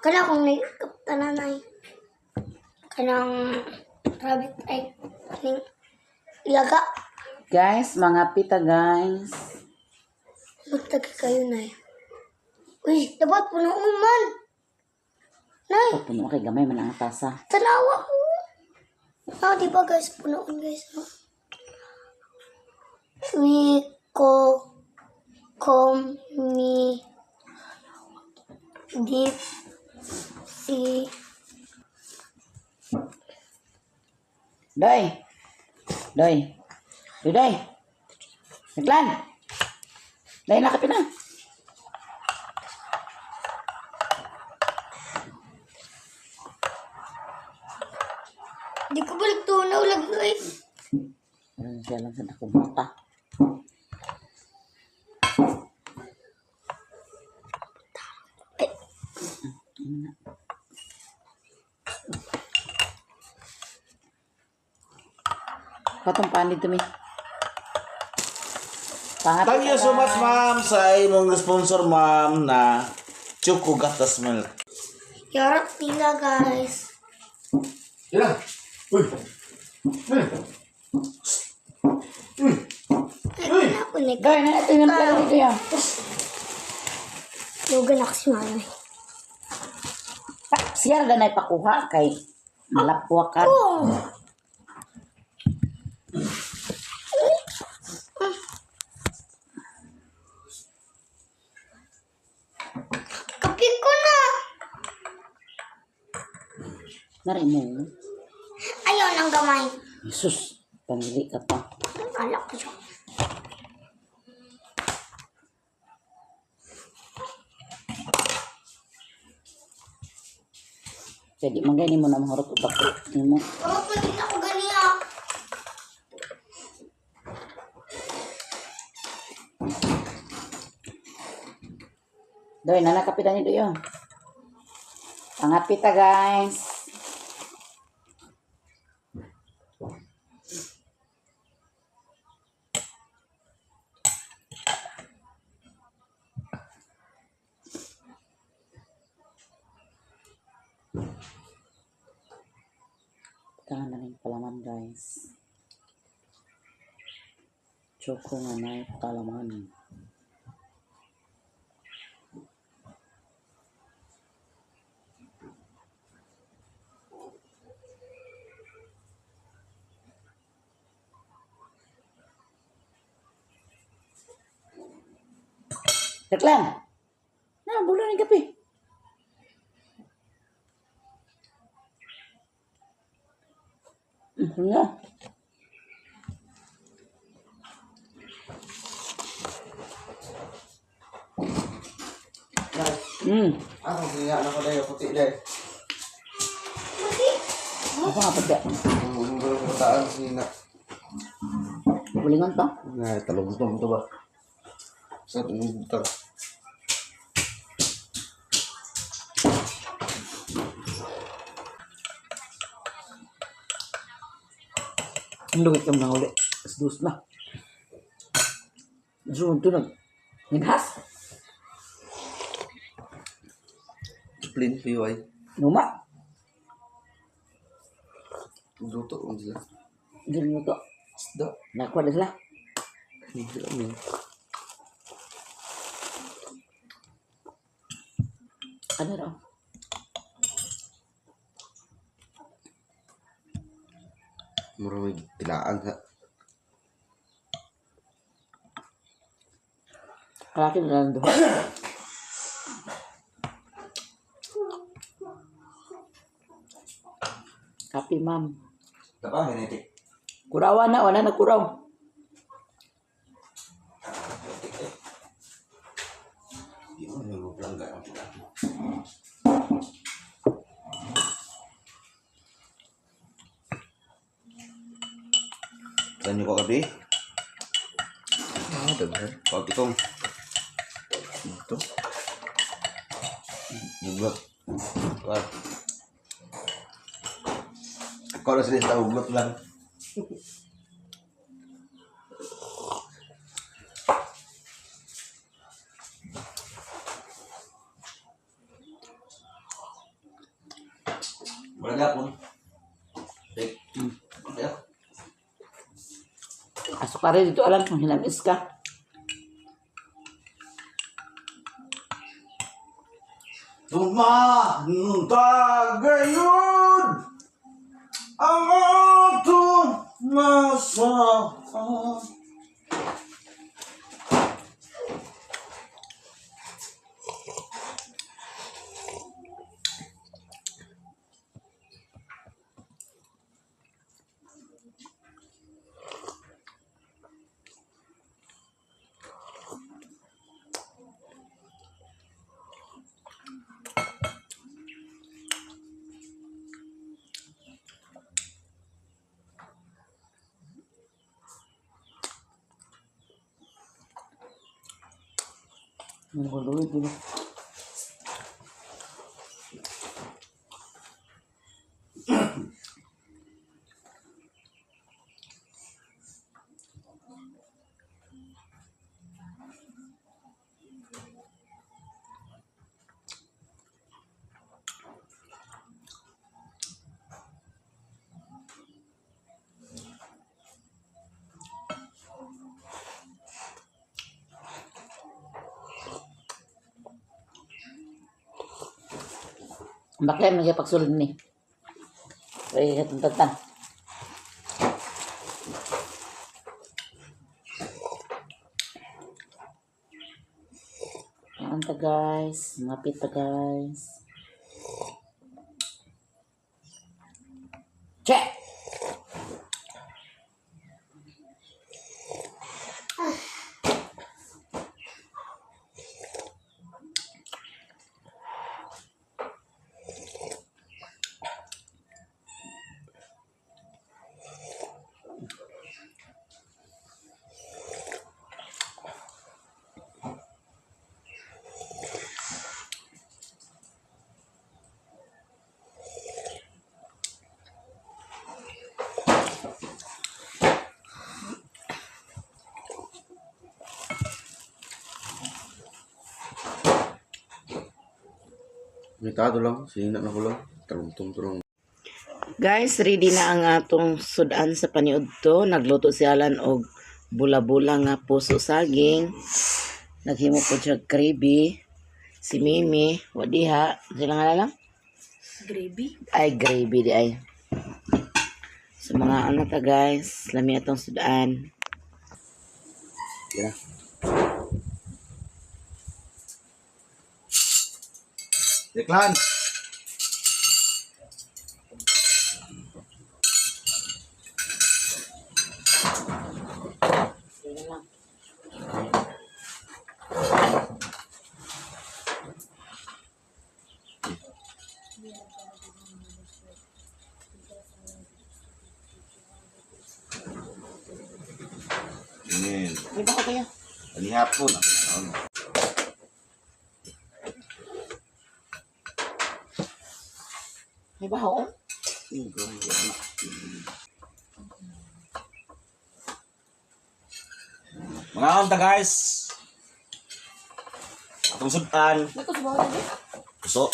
Kana kung nagkaptanan ay kanang rabbit ay ning ilaga. Guys, mga pita, guys. Magtagi kayo, Nay. Uy, dapat punoon man. Nay, Oh, puno kay gamay man ang tasa. tanawa ko. Ah, di ba guys, punoon guys. No? We ko kom mi deep sea. Doy. Doy. Doy, doy. Naglan. Doy, nakapi na. Di ko balik tunaw lagi ay. Ano siya lang sa dakong mata. Ay, Katong panid to mi. Pangat. Thank you so much, ma'am, sa imong sponsor, ma'am, na Choco Gatas Milk. Yarap nila guys. Ila! Uy! Uy! Ay, ako na Doy, na ito yung plano dito yan. Lugan ako si mami. Siya ra na ipakuha kay malapwa ka. Oh! Kape ko na! Nari mo. Ayaw ng gamay. Jesus, pangili ka pa. Alak ko siya. Kaya di man gani mo na mahurot og bako nimo. Pero pwede na ako ganiya. Doy, nana kapitan ni Doy. Pangapita, guys. Tangan na rin palaman, guys. Choco nga na palaman. Deklan! Na, bulo ni kape. Na. Ako, kaya na ko dahil puti dahil. Puti. Ako nga pagka. Ang bataan sina. Bulingon pa. Nga, talong-tong to ba? Sa itong. Ang lugit kang nahuli. As dus na. Zoom tunog. Nindhas. Plain PY. Numa. Luto ko sila. Diyan mo to. Isda. Nakuha na sila. Hindi kami. Ano raw? Mura may tilaan sa. Kalaki na lang doon. Kapi, ma'am. Dapa, genetic. Kurawan na, wala na kuraw. Di mo na maglangga ang pula. Saan niyo ko kabi? Ah, daghan. Pag itong. Ito. Buglot. Wah. Ikaw na sila sa huglot lang. Wala gapon. Wait. Okay. Aso ka rin dito alam kung hinamis ka. Tumagayod ang atong masaan. Ang gulo, di ba? Bakit nagyapagsulod ni? Ay, katong-tatan. Kaon ta guys, mapit ta guys. Check! Mitado lang, sinina na ko lang. Tarumtum-turong. Guys, ready na ang atong sudan sa paniudto. Nagluto si Alan og bula-bula nga puso saging. Naghimo po siya og gravy. Si Mimi, wadiha. Sila nga lang? Gravy. Ay, gravy di ay. So mga ano ta guys, lami atong sudan. Yan na. Deklan! Sige lang. Amen. May bako kayo. Alihapon. Ano? May baho? Oh? Mga kanta guys. Atong sudan. May kusubaw na din. Puso.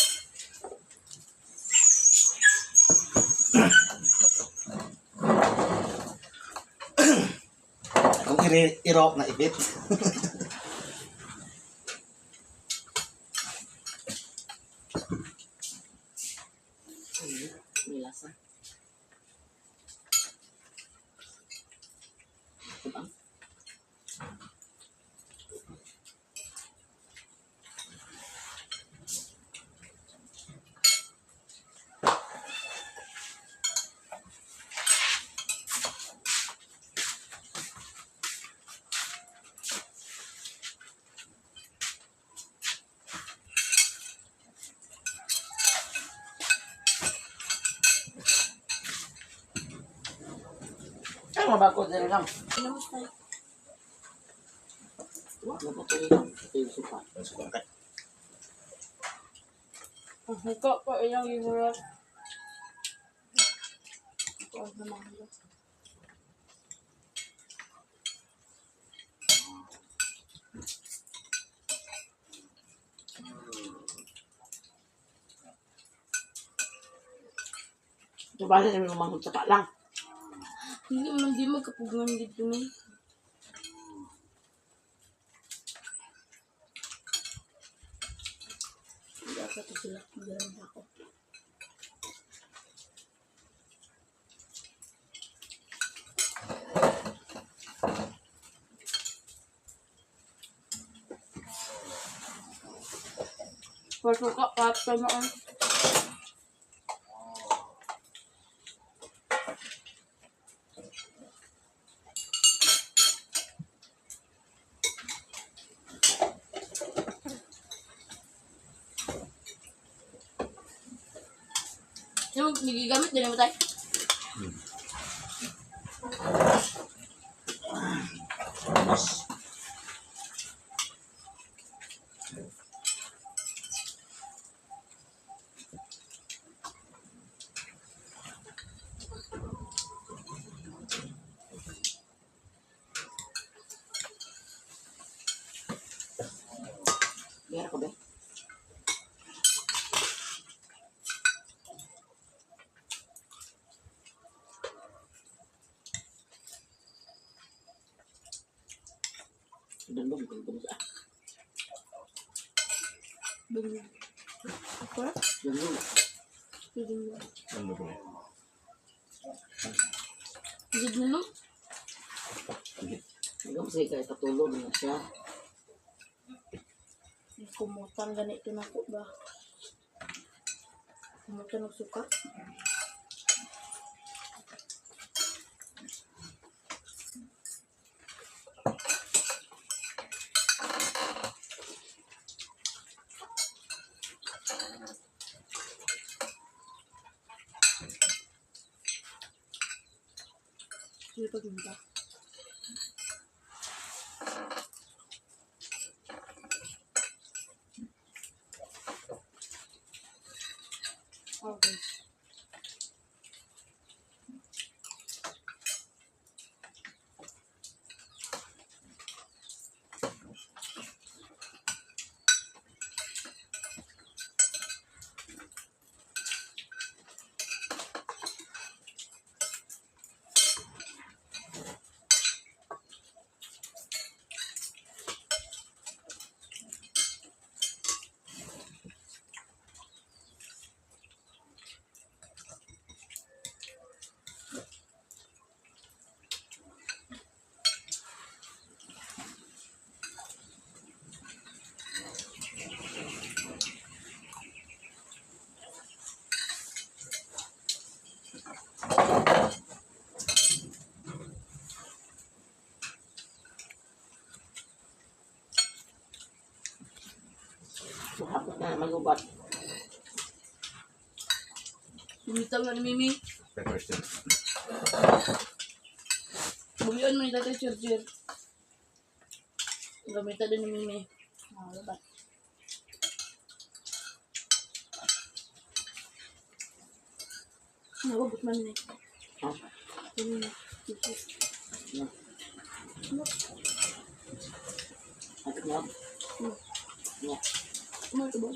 Akong iro na ipit. May lasa. Diba? Ay, mabako din lang. Wala ba tayo lang? Ito yung suka. Ikaw pa ilang yurat. Ikaw naman. Sabagay namin umangkot sa lang. Hindi man di magkapugngan dito ni. Hindi ako to sila. Hindi lang ako. Pasuka, pa na ang. Yung nagigamit din naman tayo. Mas. Meron ko ba? Dalong, dalong sa. Dumi. Ako na? Dalong. Dumi. Ano ba? Is it nulong? Hanggang sa ikay katulog na siya. Kumutan ganito na ko ba? Kumutan og suka. Hindi pa ginta. Okay. Hapot na magubat. Bumitaw na ni Mimi. Pepper steak. Bumiyon mo ni Tatay Churchill. Gamitan din ni Mimi. Ah, ba? Nabagot man ni. Ha? Ano na? No. Ato na. No. Ano ito ba?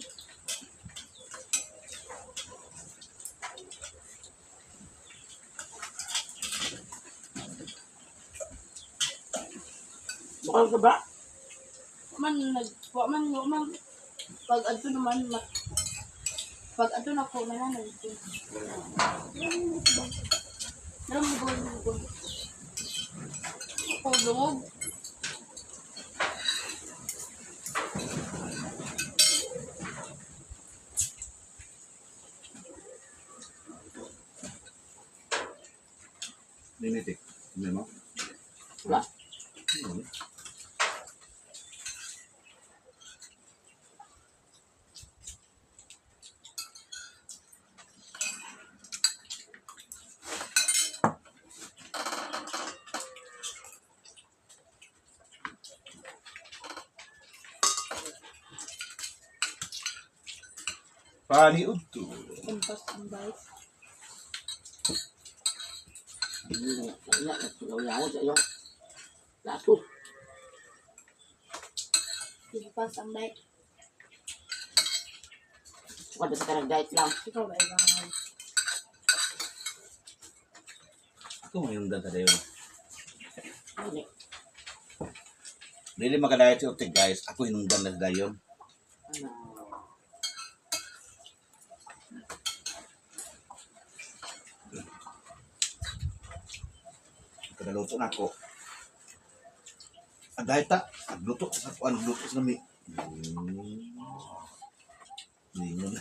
Bukal ka ba? Man nag wa man wa man pag adto naman ma, pag adto na ko na na dito. Alam mo ba mo ko lungog. Limited. Hindi mo? Wala. Ano? Paniud to. Kumpas ang bike. Wala, wala, wala, Lato. Kumpas ang bike. Sukad sa kanang diet lang. Ikaw ba ibang? Ako hinungdan sa dayon. Ano? Dili makadayot si Utik guys. Ako hinungdan na sa dayon. Ano? Kadaluto na ako. Ang dahil ta, nagluto sa kuan, nagluto sa nami. Ningon.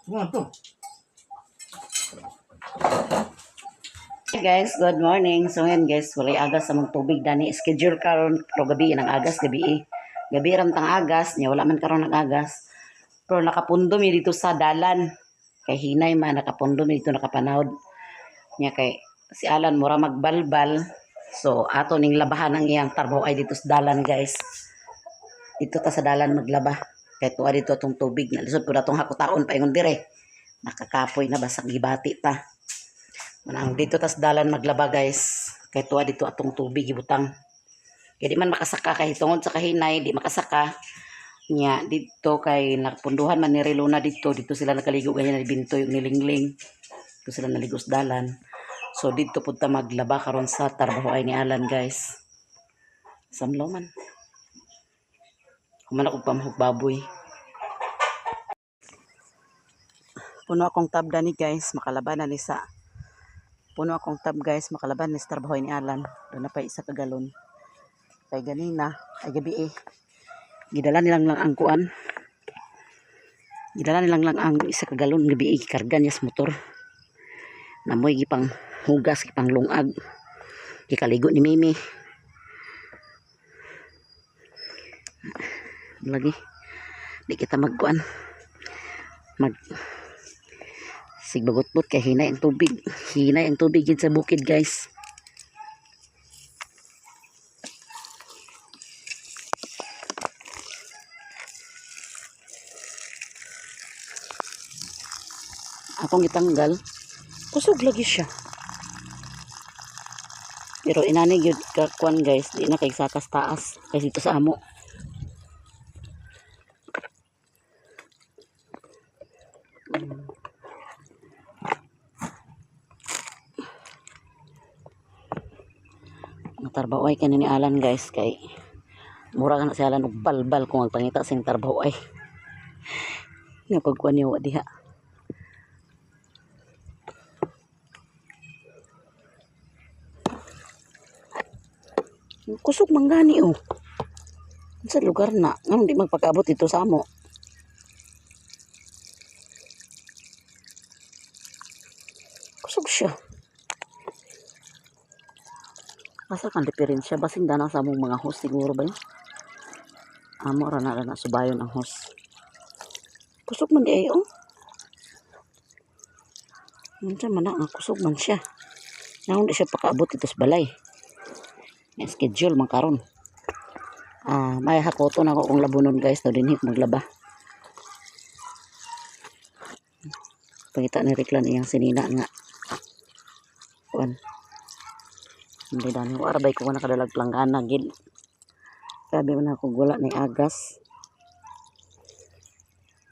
Ano to? Hey guys, good morning. So ngayon guys, walay agas sa mong tubig dani. Schedule karon pero gabi ng agas gabi eh. Gabi ram tang agas, niya wala man karon ng agas. Pero nakapundo mi dito sa dalan. Kay hinay man nakapundo mi dito nakapanawd. Niya kay si Alan mura magbalbal. So ato ning labahan ang iyang trabaho ay dito sa dalan guys. Dito ta sa dalan maglaba. Kay tuwa dito atong tubig na lisod pud atong hakutaon paingon dire. Nakakapoy na basag gibati ta. Manang dito tas dalan maglaba guys. Kay tuwa dito atong tubig ibutang. Kay di man makasaka kay tungod sa kahinay, di makasaka. Nya dito kay nakapunduhan man ni Relona dito, dito sila nakaligo ganyan ni Bintoy ug nilingling. Dito sila naligo sa dalan. So dito pud ta maglaba karon sa trabaho ay ni Alan guys. Samlo man. Human ako pamahog baboy. Puno akong tab dani guys, makalaban na ni sa Puno akong tab guys, makalaban ni sa trabaho ni Alan. Doon na pa isa ka galon. Kay ganina, ay gabi eh. Gidala nilang lang ang kuan. Gidala nilang lang ang isa ka galon gabi eh, karga niya sa motor. Namoy gipang hugas, gipang lungag. Gikaligo ni Mimi. Lagi. Di kita magkuan. Mag Sigbagot-bot kay hinay ang tubig. Hinay ang tubig gid sa bukid, guys. Akong gitanggal, kusog lagi siya. Pero inani gyud ka kuan guys, di na kay sakas taas kay dito sa amo. Matarbaho ay kani ni Alan guys kay mura ka na si Alan og balbal kung magpangita sing trabaho ay. Nga pagkuan niya wa diha. Kusog man gani oh. Sa lugar na, nganong di magpakaabot dito sa amo. Kusog siya. Asa kang diferensya? Basing dana sa among mga host siguro ba yun? Amo ra na subayon ang host. Kusog man di ay oh. Unsa man na nga kusog man siya. Naon di siya pakaabot dito sa balay. May schedule man karon. Ah, may hakoto na ako kung labunon guys, no dinhi ko maglaba. Pangita ni Riklan iyang sinina nga. Kuan. Hindi dani ko arbay ko nakadalag planggana gid. Sabi man ako wala ni agas.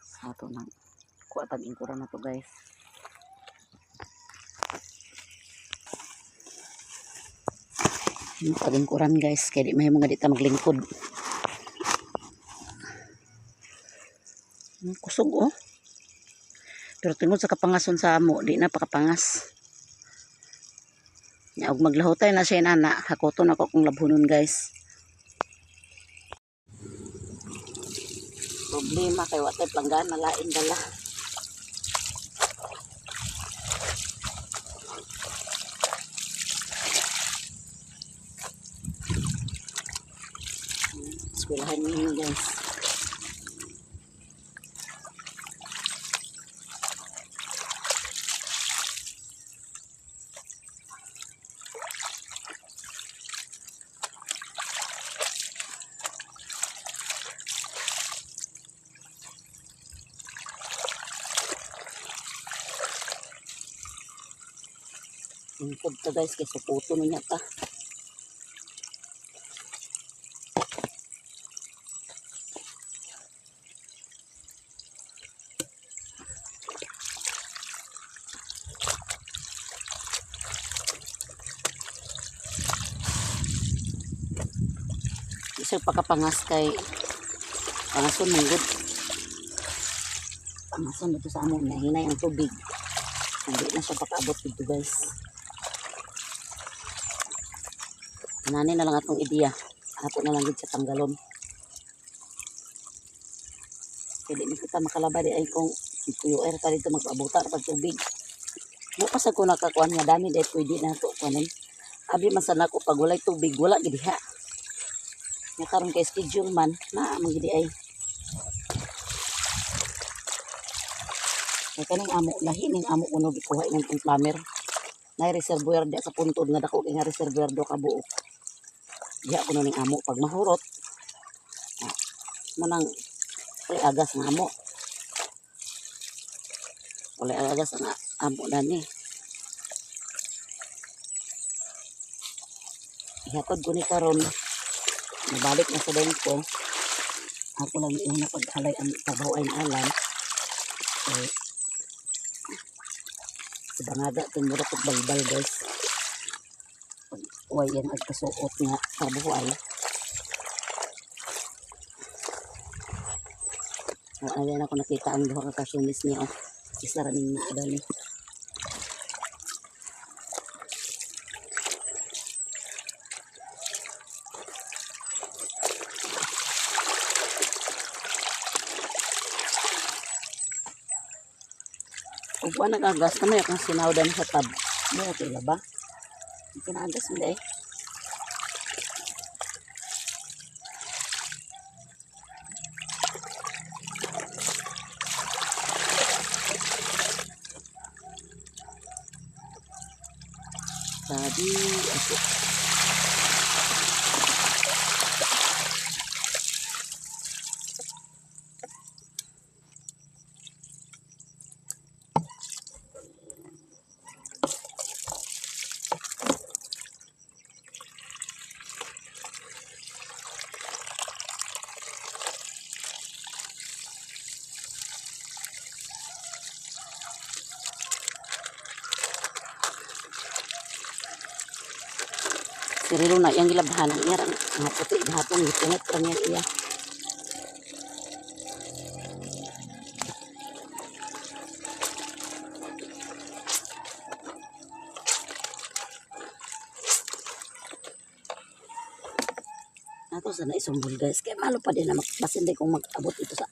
Sa ato nang kuha tag ingkuran na to guys. Tag ingkuran guys kay di mahimo nga di ta maglingkod. Ang Kusog oh. Pero tungod sa kapangason sa amo, di na pakapangas. Nya og maglahutay na siya nana, hakoton ako kung labhunon guys. Problema kay watay planggana lain dala. Eskwelahan ninyo guys. Lingkod ta guys kay suputo na niya ta. siya pakapangas kay pangason man gud. Pangason dito sa amo, nahinay ang tubig. Hindi na siya pakaabot dito, guys. Anani na lang atong ideya. Ato na lang gid sa tanggalon. Kaya di man kita makalaba di ay kung QR ta dito magpaabota na pag tubig. Bukas ako nakakuan nga dami dahil pwede na to kuanin. Abi man sa nako pag walay tubig wala gid diha. Nga karon kay schedule man naa man gid ay. Kay kaning amo lahi ning amo kuno gikuha inyong tong plumber. Nay reservoir diha sa puntod nga dako kay nga reservoir do ka buok. Diha kuno ning amo pag mahurot. Ah, mo nang walay agas nga amo. Walay agas ang amo dani. Ihatod ko ni karon. Nabalik na sa ko. Ako lang yung napaghalay ang trabaho ay alam. Eh, sa bangaga tumura kog balbal, guys. Pag uway yan agkasuot nga trabaho ay. Oh, ayan ako nakita ang duha ka kasunis niya. Oh. Isa ra ning naadali. Ug wa nag-agas na may akong sinawdan sa tab. Mo okay la ba? Kinaagas mo eh. Sabi ako. Sirilo na iyang gilabhan niya ang mga puti gihapon gipungot ra niya iya. Ato sa naisumbol, guys, kay malo pa din na basin di kung mag-abot ito sa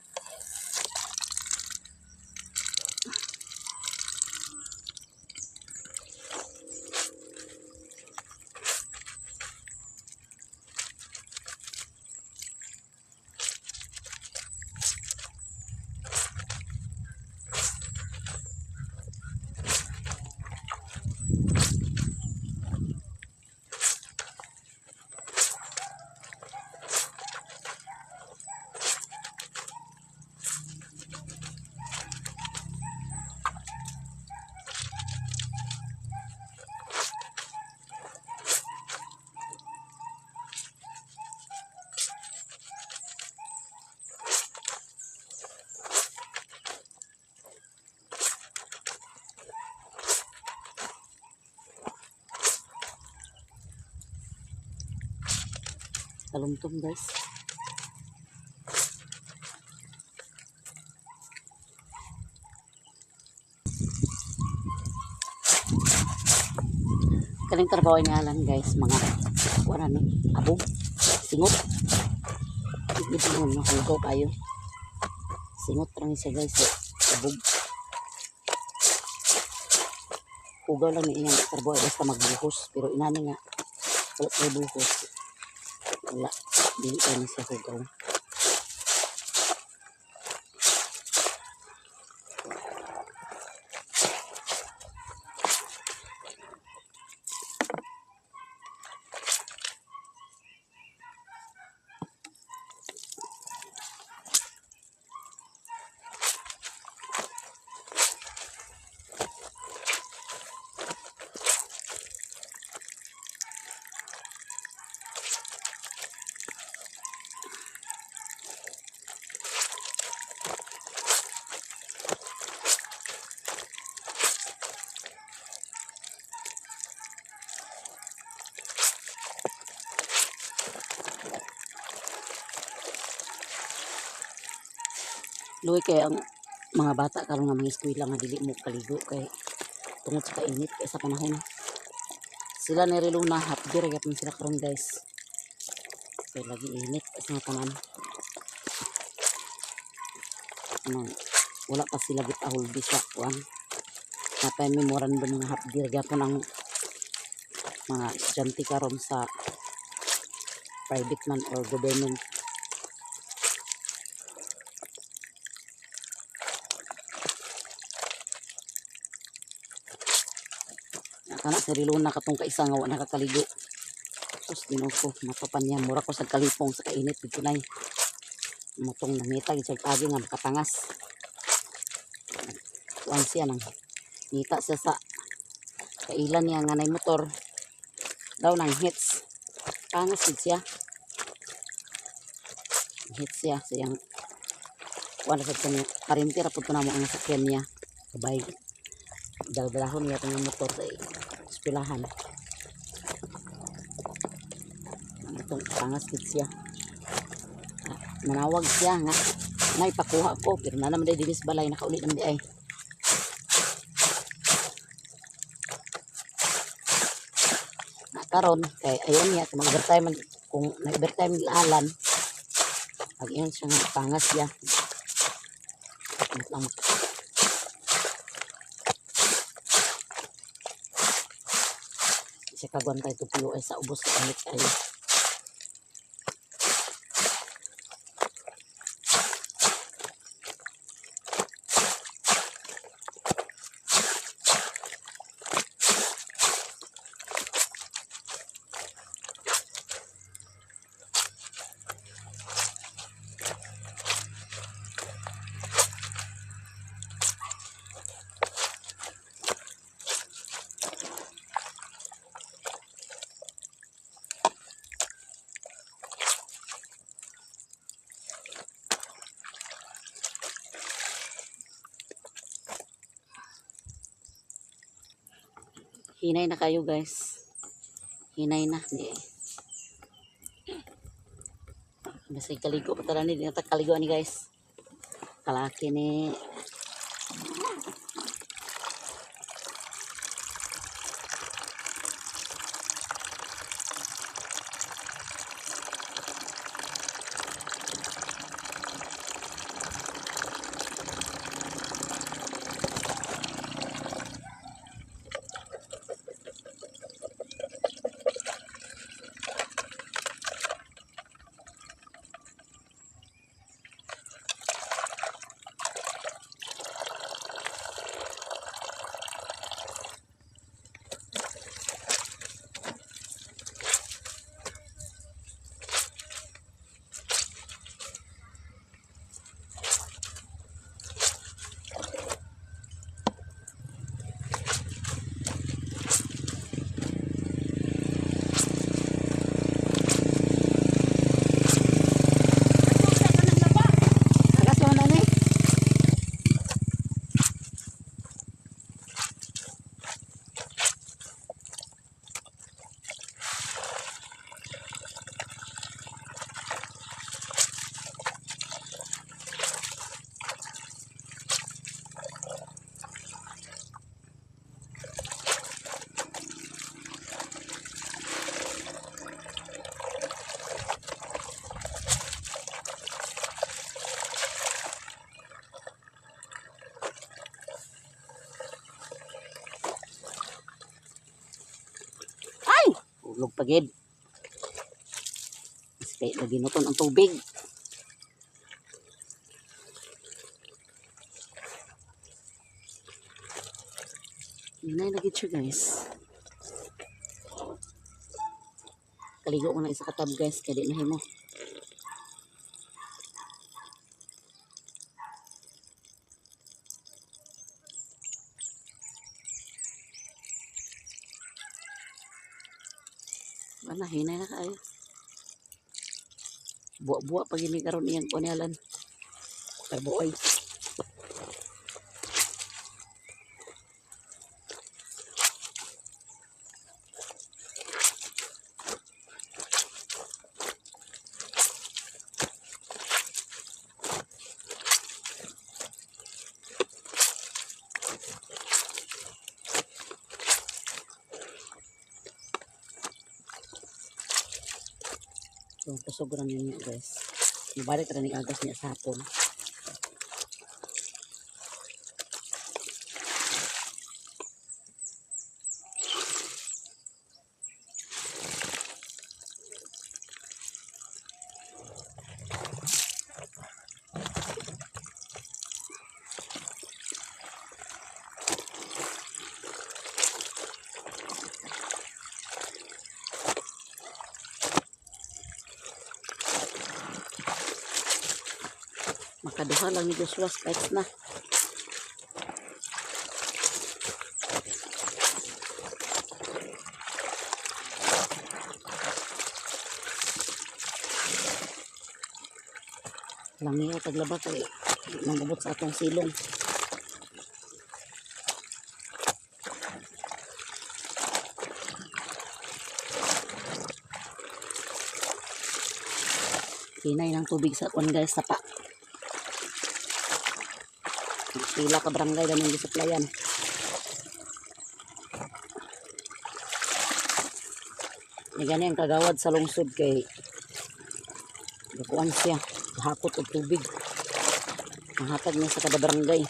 talumtom, guys. Kaning trabaho ni Alan, guys, mga wala ni abog, singot. Hindi mo mahugaw kayo. Singot lang siya, guys, eh. Abog. Hugaw lang ni iyang trabaho basta magbuhos, pero inani nga wala pa buhos. Wala, dili pa ni siya hugaw. Luoy kay ang mga bata karon nga mga eskwela nga dili mo kaligo kay tungod sa kainit kay sa panahon. Sila ni Reluna, half day ra gyapon sila karon, guys. Kay lagi init sa nga tanan. Ano, wala pa sila gipahulbi sa kuan. Napay memorandum nga half day ra gyapon ang mga estudyante karon sa private man or government. Kana si Riluna katong kaisa nga wa nakakaligo. Sus, Ginoo ko, matupan niya. Mura ko sa kalipong sa kainit dito nay. Mutong nangita gid siya agi nga makapangas. Kuan siya nang ngita siya sa kailan niya nga nay motor daw nang hits. Pangas gid siya. Hits siya siyang kuan sa kanya. Parinti ra pud to namo ang sakyan niya. Kabay. Daldalahon niya itong motor sa eskwelahan. Itong pangas gid siya. Ah, manawag siya nga nay pakuha ko pero na naman day dinis balay, nakauli naman di ay. Na karon kay ayon niya kung mag-overtime kung nag-overtime alan pag iyon siya nga pangas siya. Wait lang. Siya kagwantay tupulo ay sa ubos sa init kayo. Hinay na kayo, guys. Hinay na. Di. Basta kaligo pa tala ni. Di na ta kaligo ni, guys. Kalaki ni. Agas na ni. Ay! Ulog pagid. Kay lagi nuton ang tubig. Yun na lagi siya, guys. Kaligo ko na isa ka tub, guys. Kaya di na himo. Wala, hinay na kayo. Buwa-buwa pag ini karon iyang kuan. Kabuoy. So, kusog ra ninyo guys. Mabalik ra ni agas niya sa hapon. Makaduha lang ni Joshua spikes na. Langiyo taglaba kay mangabot sa atong silong. Hinay ng tubig sa kuan guys, sapa. Pila ka barangay ganun gisuplayan. Ni gani ang kagawad sa lungsod kay gakuan siya, hakot og tubig. Mahatag niya sa kada barangay.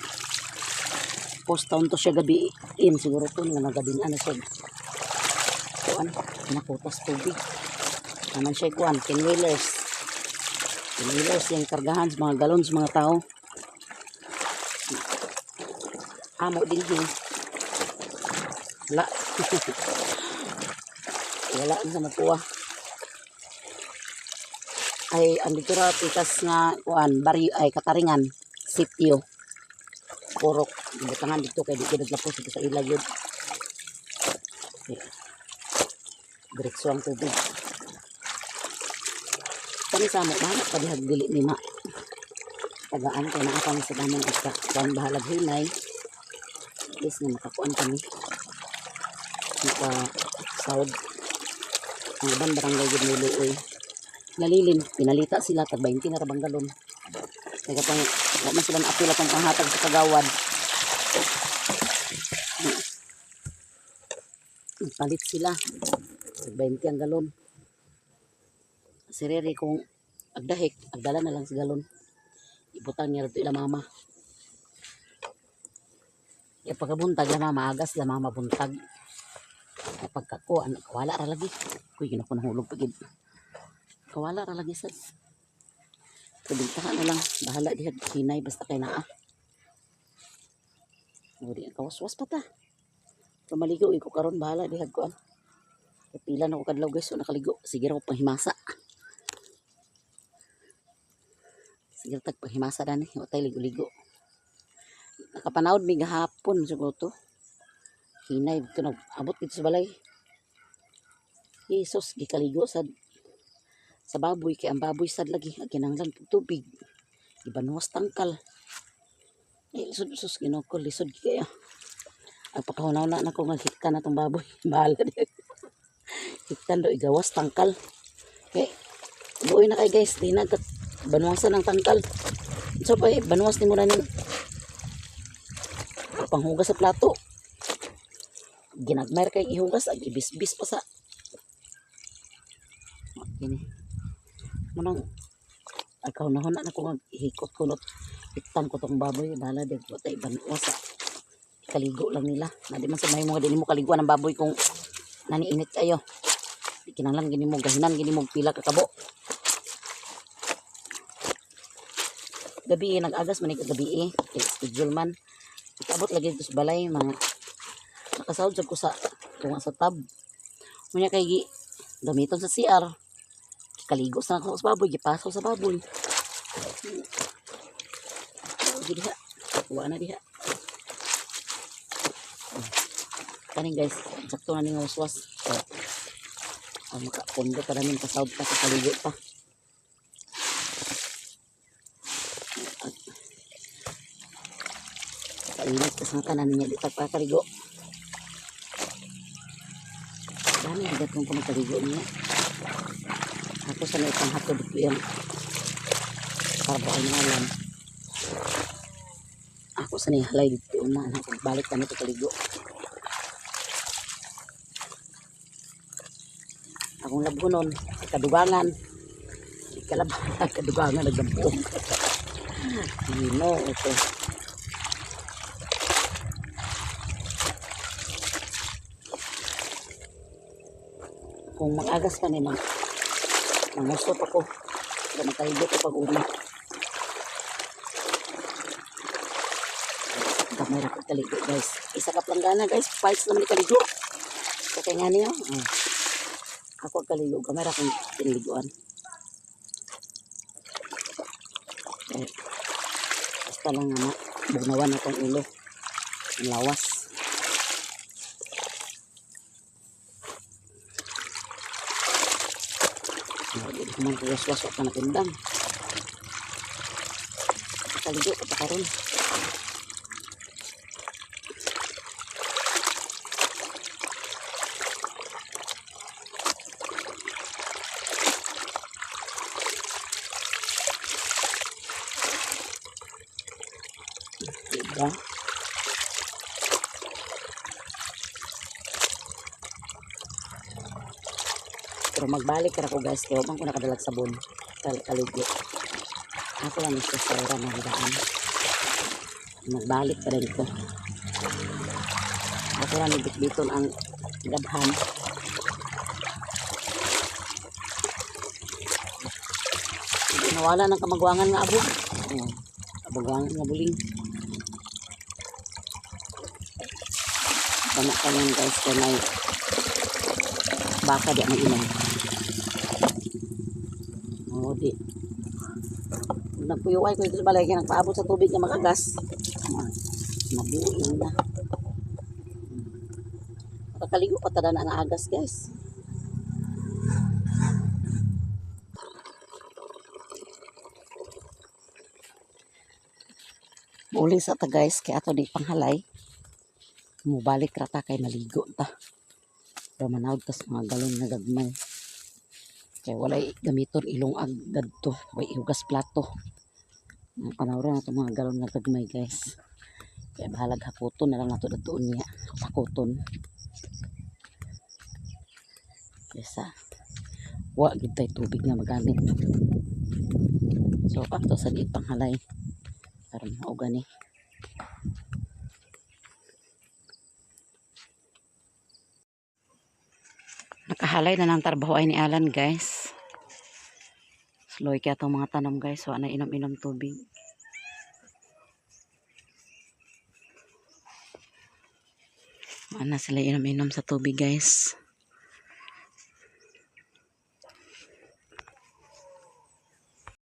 Post town to siya gabi in siguro to nga nagabi na siya. Kuan, nakutas tubig. Naman siya kuan, 10 wheelers. 10 wheelers yung kargahan sa mga galon sa mga tao. Amo din hin. Wala. Wala ang sa makuha. Ay, ang dito ra pikas nga kuan, bari ay kataringan, sitio. Purok, butangan dito kay di gid naglapos dito sa ila yun. Okay. Diretso ang tubig. Kani sa amo, mahanap pa dihag dili ni ma. Tagaan kay naa kami sa damong ka kuan bahalag hinay. At least nga makakuan kami. Maka sahod. Ang uban barangay gid ni Luoy. Nalilin, pinalita sila tag 20 na ra bang galon. Kaya katong wa man sila naapil atong panghatag sa kagawad. Nagpalit sila. Tag 20 ang galon. Si Rere kung agdahik, agdala na lang sa galon. Ibutang niya rito ila mama. Ya pagkabuntag la mama, agas la mama buntag. Kapag kako, ano, kawala ra lagi. Kuy, gina ko nahulog pagid. Kawala ra lagi sa. Kabintahan na lang. Bahala diha hinay basta kay naa. Uri ang kawaswas pa ta. Pero maligo ko karon bahala diha kuan. Pila na ko kadlaw guys, so nakaligo. Sige ra ko panghimasa. Sige ra tag panghimasa dani, wa tay ligo-ligo. Nakapanawd mi gahapon siguro to. Hinay dito nag abot dito sa balay. Jesus, gikaligo sad sa baboy kay ang baboy sad lagi ang kinahanglan og tubig. Ibanuwas tangkal. Ay, lisod sus Ginoo ko, lisod kaya. Ang pagkahunaw na ko nga hiktan na tong baboy. Bahala di. Hiktan do igawas tangkal. Okay. Buoy na kay guys, di na banuwasan ang tangkal. So pa eh, banuwas ni mo na ning panghugas sa plato. Ginagmay ra kay ihugas ag ibisbis pa sa Kini. Munang ay kahunahon na ko hikot kunot hiktan ko tong baboy bahala di ko tay banuwas sa kaligo lang nila. Na di man sa may mga dili mo kaliguan ang baboy kung naniinit kayo. Di kinahanglan gini mo gahinan gini mo pila ka kabo. Gabi eh, nag-agas man gabi eh. Kay schedule man. Ikabot lagi dito sa balay mga nakasahod sad ko sa tunga sa tab. Unya kay gi gamiton sa CR. Kaligo sa ako sa baboy, gipaso sa baboy. Di diha. Wa na diha. Kaning guys, sakto na ning waswas. So, ang makapondo pa namin kasahod pa sa kaligo pa. Kainit kasi ang tanan niya dito pagkaligo. Dami bigat kong kumakaligo niya. Ako sa may panghatod dito yung para ba alam. Ako sa halay dito una na pagbalik kami ito kaligo. Akong labgunon, kadugangan. Kalaban kadugangan nagdampong. Ginoo ko. Kung mag-agas pa ni mag mangusot ako. Pero magkaligo ko pag una. Gamay ra ko kaligo, guys. Isa ka planggana, guys. Fights naman ni kaligo. Sa kay nga niyo. Oh. Ako ang kaligo. Gamay ra kong kinaliguan. Eh, basta lang nga na. Bugnawan akong ulo. Ang lawas. Oh, di ko man kuwas-was wa pa nakundang. Kaligo pa ta karon. Diba? Pero magbalik ra ko, guys, kaya ko nakadalag sabon. Kaligo. Ako lang ito sa ira na daan. Magbalik pa rin ko. Ako lang bitbiton ang gabhan. Nawala ng kamagwangan nga abo. Oh, kabagwangan nga buling. Tama ka lang, guys, kay may baka di ang inom. Oo, di. Nagpuyuay ko ito sa balay, kaya nagpaabot sa tubig na makagas. Ah, nabuin na. Makakaligo pa tada na ang agas, guys. Uli sa ta, guys, kaya ato di panghalay. Mubalik ra ta kay maligo ta. Pero manawag tas mga galon nga gagmay. Kay walay gamiton ilong ag gadto, way ihugas plato. Ang panawra na itong mga galon nga gagmay, guys. Kaya bahalag hakuton na lang nato datuon niya. Hakuton. Kaysa wa gid tay tubig nga magamit. So ato sa di panghalay. Karon mao gani. Nakahalay na ng trabaho ay ni Alan, guys. Slow kaya itong mga tanom, guys. Wa na inom-inom tubig. Wa na sila inom-inom sa tubig, guys.